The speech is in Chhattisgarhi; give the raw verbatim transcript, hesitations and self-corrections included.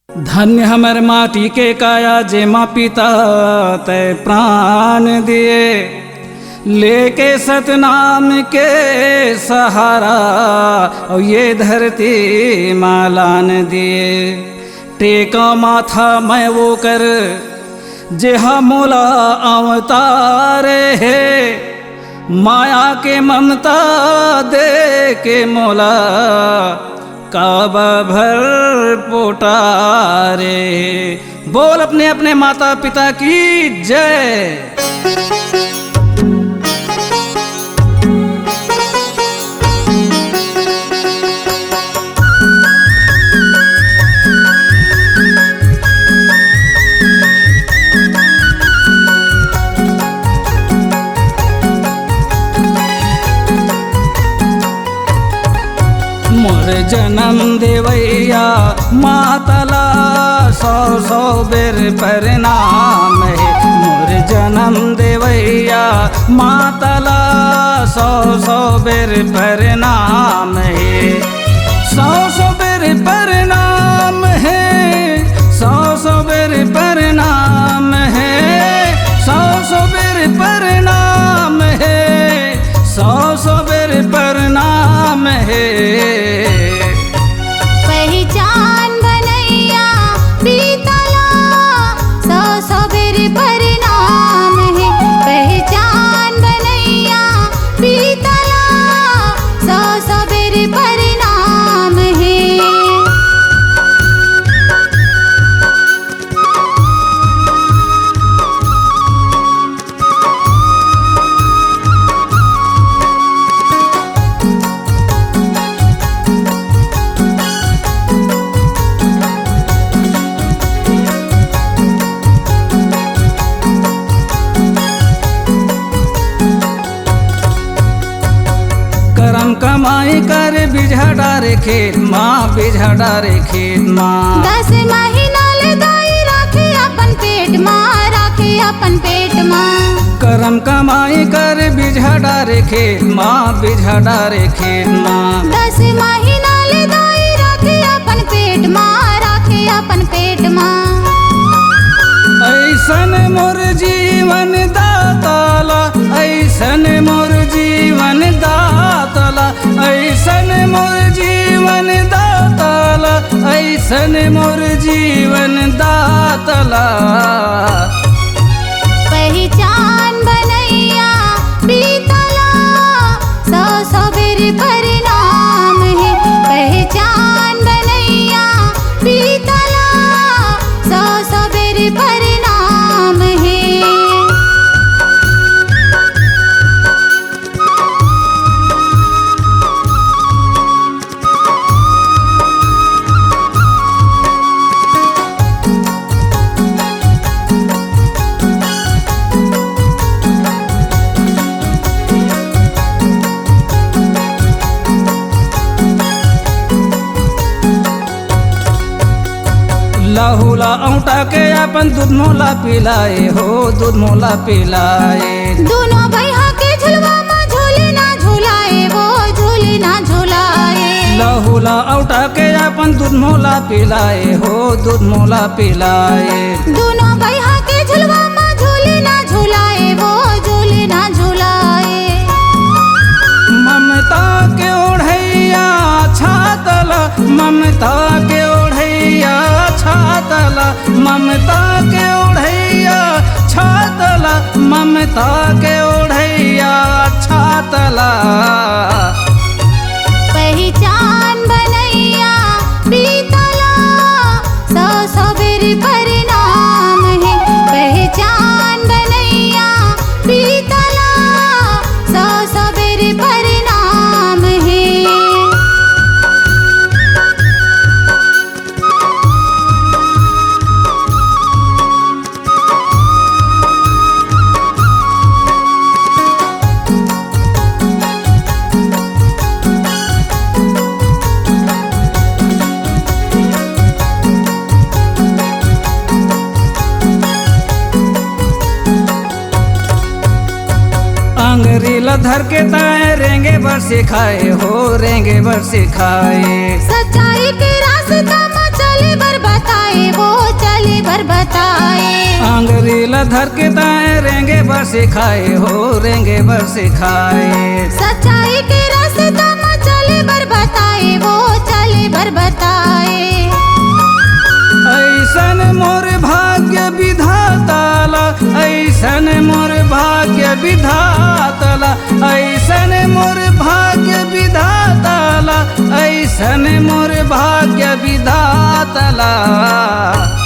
धन्य हमर माटी के काया, जेमा पिता तै प्राण दिए, लेके सतनाम के सहारा, अउ ये धरती मा लान दिए। टेका माथा मैं वो कर, जेहा मोला अवतारे हे, माया के ममता दे के मोला काबा भर पोटारे हे। बोल अपने अपने माता पिता की जय। मोर जनम देवैया माता ला सौ सौ बेर प्रणाम हे। मोर जनम देवैया माता ला सौ सौ बेर प्रणाम हे। सौ सौ बेर प्रणाम हे, सौ सौ बेर प्रणाम हे, सौ सौ बेर प्रणाम हे, सौ सौ बेर प्रणाम हे। पहचान बनैया पीतला, सौ सौ बेर प्रणाम हे। पहचान बनैया पीतला, सौ सौ बेर प्रणाम हे। करम कमाई कर बिजहा डारे खेत मा, बिजहा डारे खेत मा। दस महीना ले दाई राखे अपन पेट मा, राखे अपन पेट मा। करम कमाई कर बिजहा डारे खेत मा, बिजहा डारे खेत मा। दस महीना ले दाई राखे अपन पेट मा, राखे अपन पेट मा। ऐसन मोर जीवन दाताला, ऐसन मोर जीवन दाताला, ऐसन मोर जीवन दाताला, ऐसन मोर जीवन दाताला। पहचान बनैया पीतला, सौ सौ बेर प्रणाम हे। पहचान बनैया पीतला, सौ सौ बेर प्रणाम हे। लहू ला औंटा के अपन दूध मोला पिलाए हो, दूध मोला पिलाए। दूनों भैया के झुलवा मा झूले ना झुलाए वो, झूले ना झुलाए। लहू ला औंटा के अपन दूध मोला पिलाए हो, दूध मोला पिलाए। दूनों भैया के झुलवा मा झूले ना झुलाए वो, झूले ना झुलाए। ममता के ओढ़ैया छातला, ममता के ओढ़ैया छातला, ममता के ओढ़ैया छातला, ममता के ओढ़ैया छातला। पहचान बनैया पीतला, सौ सौ बेर प्रणाम हे। पहचान बनैया पीतला, सौ सौ बेर प्रणाम हे। अंगरी ला धर के ताए रेंगे बर सिखाए हो, रेंगे बर सिखाए। सच्चाई के रास्ता मा चले बर बताए धर के ताए रेंगे बर सिखाए हो, रेंगे बर सिखाए। सच्चाई के रास्ता म चले बर बताए, वो चले बर बताए। ऐसन मोर भाग्य विधाता ला, ऐसन मोर भाग्य विधाता ला, ऐसन मोर भाग्य विधाता ला, ऐसन मोर भाग्य विधाता ला।